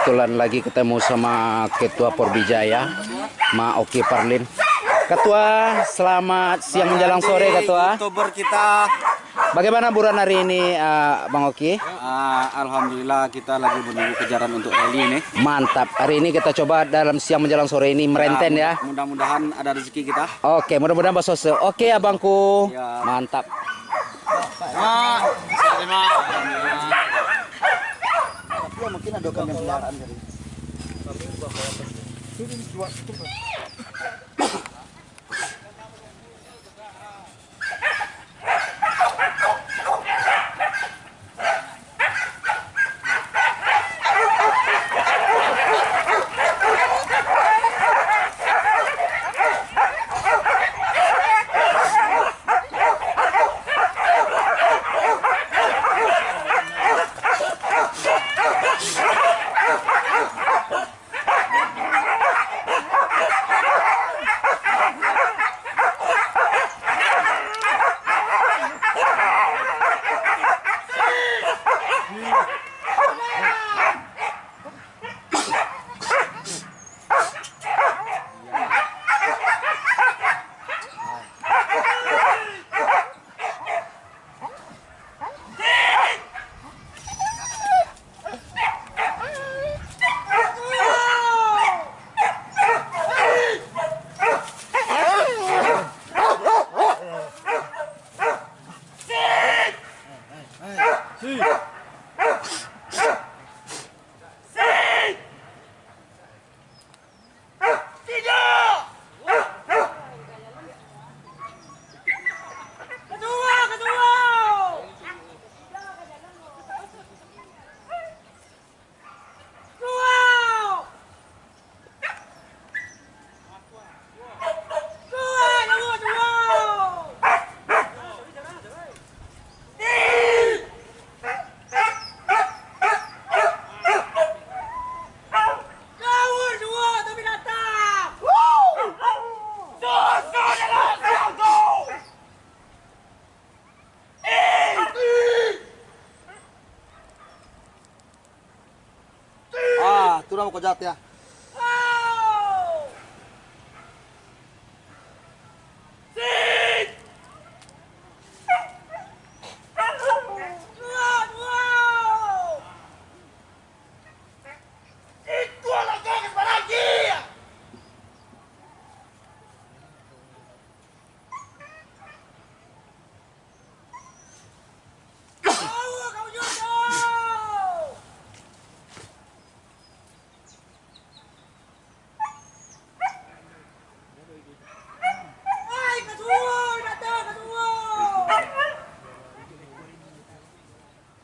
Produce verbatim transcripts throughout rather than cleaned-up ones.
Kebetulan lagi ketemu sama Ketua Porbijaya, Ma Oki Parlin. Ketua, selamat siang menjelang sore, Ketua. YouTuber kita. Bagaimana buruan hari ini, eh, Bang Oki? Ah, alhamdulillah, kita lagi menunggu kejaran untuk rally ini. Mantap. Hari ini kita coba dalam siang menjelang sore ini merenten, ya. Ya, mudah-, mudah-mudahan ada rezeki kita. Oke, mudah-mudahan basose. Oke, abangku. Ya. Mantap. Terima. Terima. Tapi ya, mungkin ada kami peliharaan kali. Ah, tu namo kau jahat ya.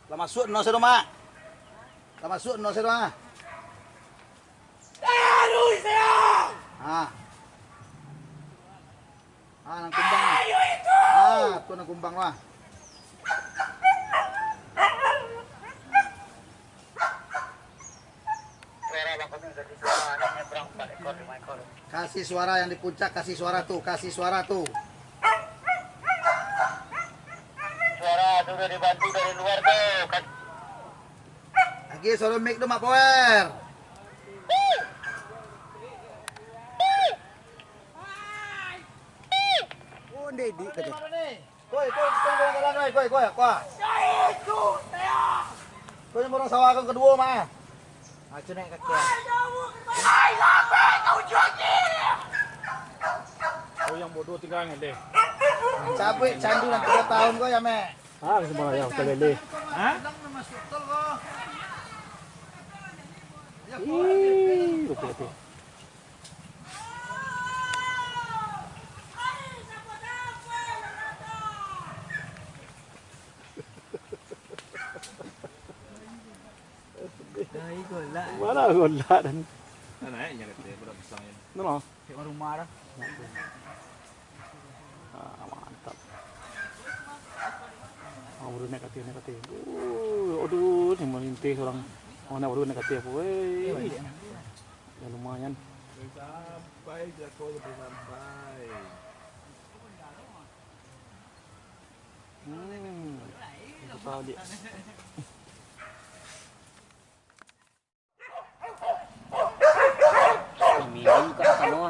Lah masuak no sado, Mak. Lah masuak no sado, ah. Ah. Ah, nan kumbang. Ah, tu nan kumbang lah. Kasih suara yang di puncak, kasih suara tu, kasih suara tu. Suara sudah dibantu dari luar tu. Kas- Lagi suara mic tu, Mak Power. Oh, ndeh, di, kata. Koi, koi, koi, koi, koi, koi, koi, koi. Koi yang orang sawah kan kedua, mah. Ah, cun naik kaki. Oh, yang bodoh tinggal deh. Cabuik candu nan tiga tahun kau ya, Mek. Ah, semua yang kelele. Hah? Ih, oke, oke. Mana golak dan. Nah, naiknya kata budak pisangnya. Mana? Cek rumah dah. Ah, mantap. Oh, baru naik katil, naik katil. Uh, aduh, ni merintih orang. Oh, nak baru naik katil apa? Weh. Ya, lumayan. Sampai, Jako, sampai, sampai. Hmm. Itu tahu, Dik. Buka samo.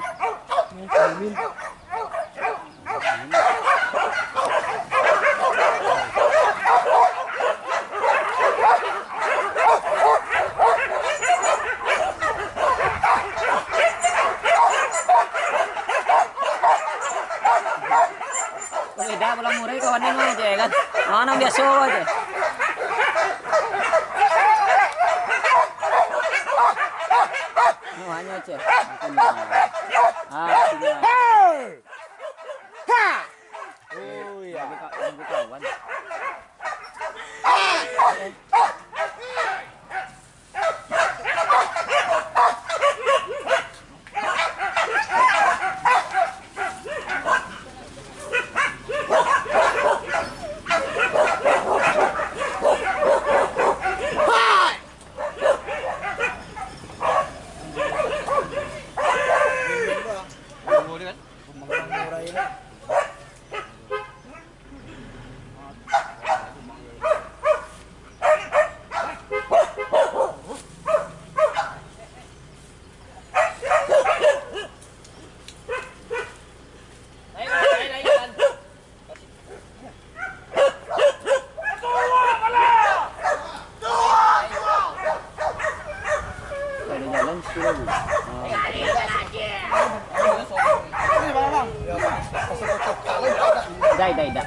Beda pulang murai kawan ni mah je kan. Mana biasa aja. Hanya cek. Ah, sini. Ha! Oh iya. Kawan. Ada jalan situ lagi. Dai, dai, dai.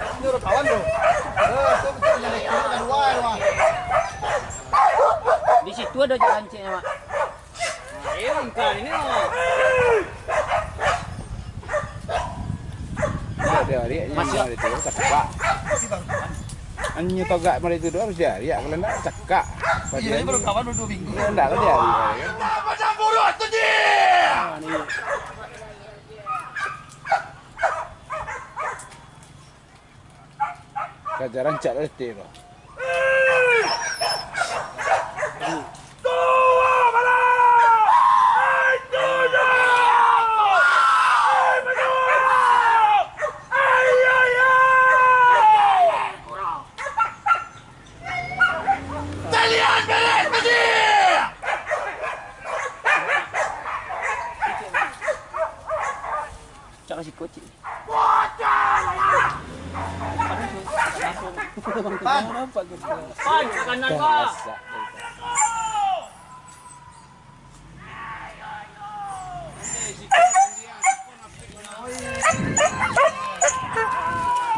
Di situ ada jalan, cik, Mak. Nah, ini engkau ini, Mak. Nah, dia ariak, masuk. Dia tu cakak. Anyo togak mari tu doh, harus dia ariak, kalau ndak cakak. Iya, ini baru kawan baru dua minggu. Iya, ndak, kan dia ariak. Macam buruk tu, Ji. Nah, ni. Kaja rancak lah detik tu. Cak kasih kocik. Pan, kanan, Pak.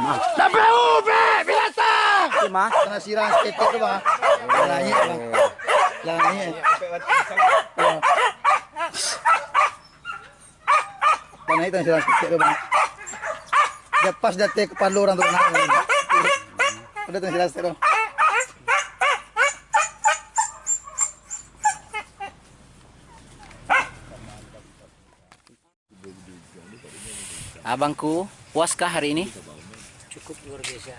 Mah. Tapi ubi binatang. Mah. Kena sirang seketek tu, Bang. Langit, Bang. Langit. Bang, naik tang silang sikit tu, Bang. Dia pas jatuh kepala orang tu, Bang. Ada tang silang sikit tu. Abangku, puaskah hari ini? Cukup luar biasa.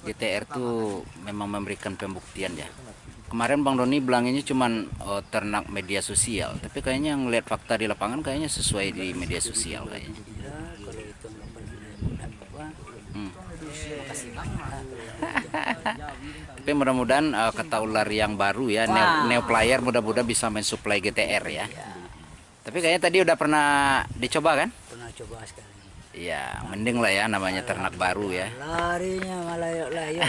G T R tu memang memberikan pembuktian ya. Kemarin Bang Doni bilanginyo cuman, eh, ternak media sosial, tapi kayaknya ngeliat fakta di lapangan kayaknya sesuai di media sosial kayaknya. Ya, kalau itu nggak pernah, nggak apa. Hmm. Makasih banget. Tapi mudah-mudahan, eh, kata ular yang baru ya, neo, wah, neo player mudah-mudahan bisa mensuplai G T R ya. Ya. Tapi kayaknya tadi udah pernah dicoba kan? Pernah coba sekali. Iya, mending lah ya namanya ternak baru ya. Larinya malayok-layok.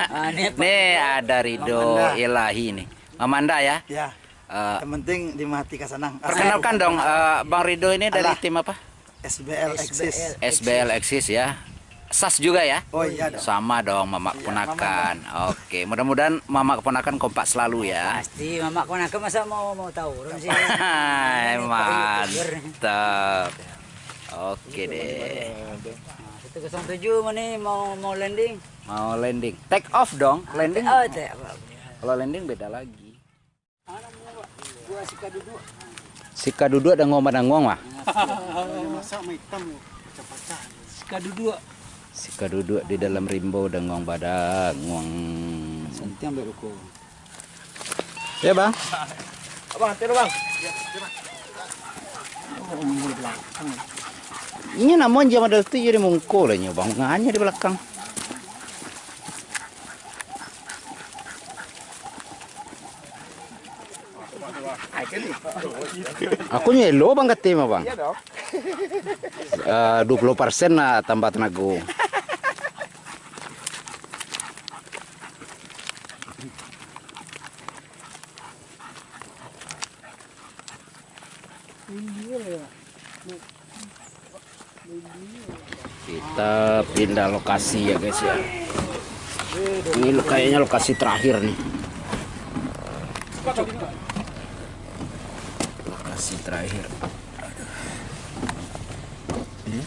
Ah, ini Pak. Nih ada Ridho Mamanda. Ilahi nih. Mamanda ya? Ya. Eh, yang penting di mati ka sanang. Perkenalkan dong, eh, Bang Ridho ini dari Allah. Tim apa? S B L Exis. S B L Exis ya. Sas juga ya? Oh, iya dong. Sama dong, mamak, iya, keponakan. Mamak. Oke, mudah-mudahan mamak keponakan kompak selalu ya. Pasti mamak keponakan, masa mau, mau tahu orang sih. Hai, ini Pak YouTuber. Mantap. Oke deh. Nah, satu kosong tujuh mana mau, mau landing? Mau landing. Take off dong, landing. Oh, take off. Kalau landing beda lagi. Sikaduduak danguang badanguang, wah. Sikaduduak. Sikaduduak di dalam rimbo danguang badanguang. Santiang baik ruko. Ya, Bang. Abang, antar, Bang. Ini namo anjing model tu jadi mungko lah nyo, Bang. Nganya di belakang. Aku nyo elo, Bang, kate mah, Bang. Iyo dong. Eh, dua puluh persen lah tambah tenago. Kita pindah lokasi ya, guys, ya. Ini lo-, kayaknya lokasi terakhir nih. Lokasi terakhir. Aduh. Ini.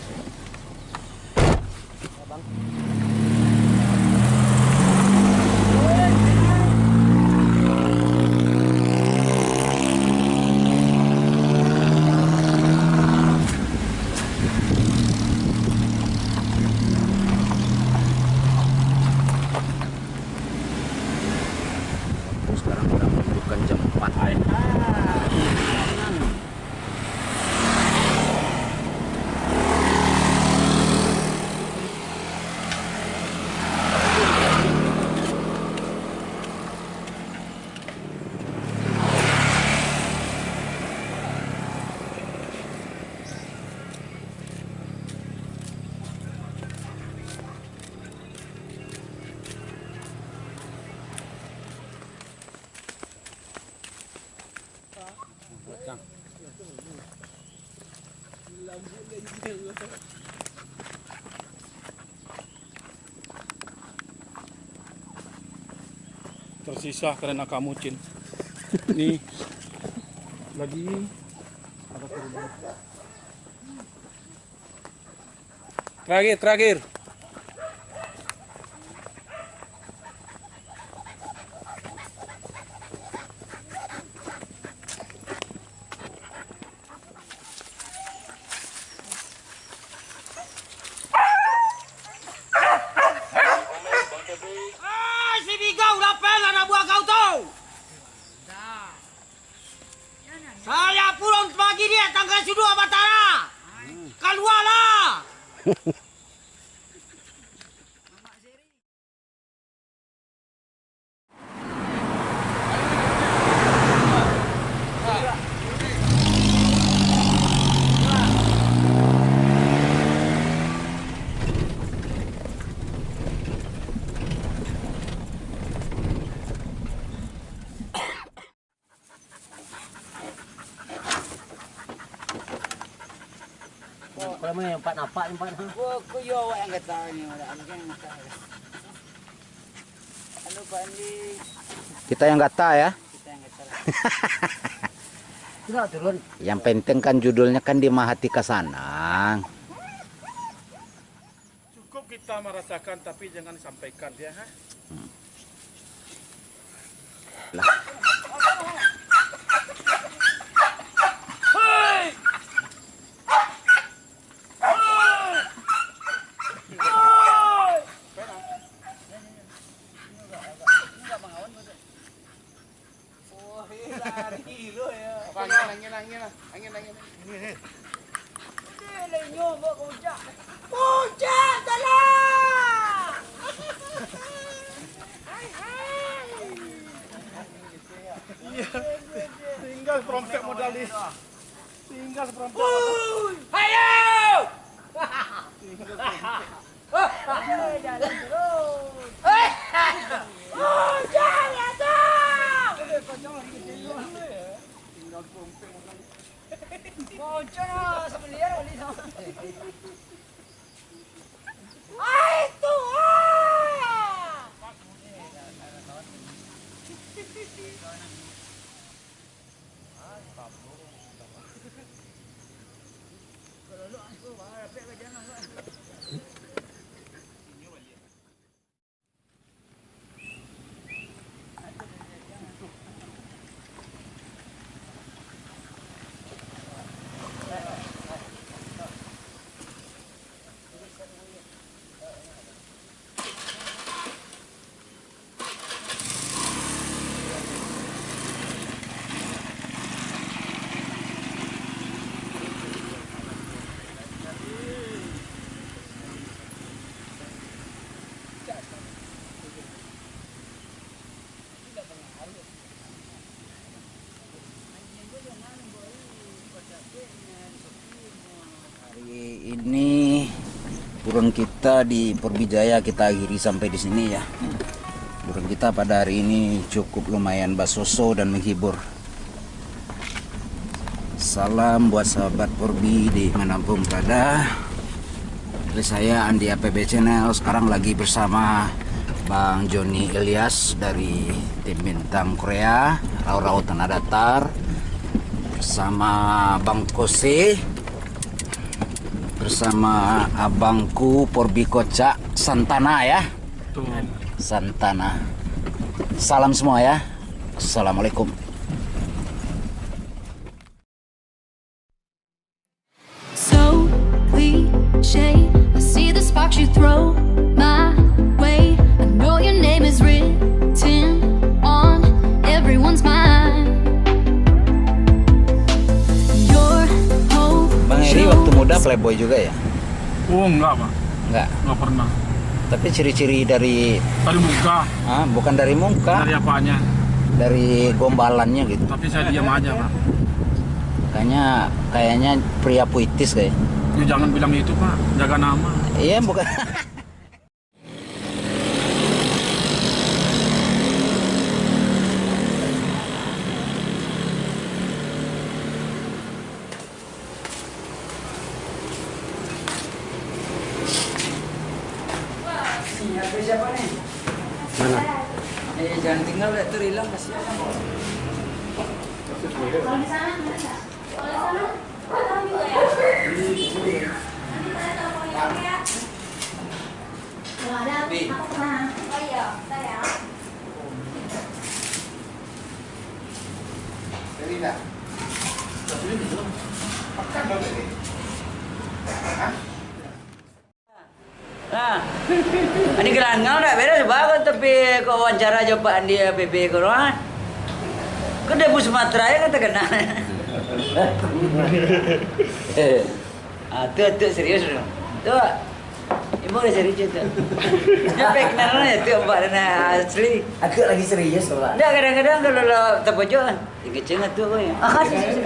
Sekarang udah menunjukkan jam empat. Tersisa karena kamu, Cin. Nih. Lagi. Ada turun. Terakhir, terakhir. Ah, si Bigau, lah pen lah nak buang kau tu. Saya pulun pagi ni datang ka suduah Batara. Kalualah! Kalau main empat napak, empat. Ko, ko yo awak yang gata ni, awak yang gata. Halo, Pak Andi. Kita yang gata, ya? Kita yang gata lah. Sudah turun. Yang penting kan judulnya kan Di Ma Hati Ka Sanang. Cukup kita merasakan, tapi jangan disampaikan, ya, ha? Hmm. Lah. Oh, lari lo ya. Apa, angin, angin, angin lah. Angin, angin. Ini, ini. Dia lah inyo bawa puncak. Puncak salah. Hai, hai. Iya. Tinggal seperempat modal ni. Tinggal seperempat. Woi, ayo. Tinggal seperempat. Liburan kita di Porbijaya kita akhiri sampai di sini ya. Liburan kita pada hari ini cukup lumayan basoso dan menghibur. Salam buat sahabat Porbi di manapun berada. Dari saya Andi A P B Channel, sekarang lagi bersama Bang Joni Ilyas dari tim Bintang Korea, Rau-Rau Tanah Datar, bersama Bang Kose, bersama abangku Porbi Kocak Santana ya. Betul. Santana. Salam semua ya. Assalamualaikum. So cliche, I see the sparks you throw my way. I know your name is written on everyone's mind. Your hope Bang Eri waktu muda playboy juga ya? Oh, enggak, Pak. Enggak? Enggak pernah. Tapi ciri-ciri dari Dari muka. Ah, bukan dari muka. Dari apanya? Dari gombalannya gitu. Tapi saya diam aja, Pak. Kayaknya, kayaknya pria puitis kayak. Ya, jangan bilang itu, Pak. Jaga nama. Iya, bukan. Mana? Eh, jangan tinggal dek tu, hilang, kasihan. Nah, Andi Gelangau ndak beres, bagus tapi kok wawancara jo Pak Andi A P B ko, ah. Kok Debu Sumatera ya kan terkenal. Ah, tu, tu serius tu. Tu, ibu dah serius tu. Dia pengen kenal lah tu, Pak, dan asli. Aku lagi serius, Pak. Ndak, kadang-kadang kalau lah terpojok, dia kecil tu, Pak. Ah, serius.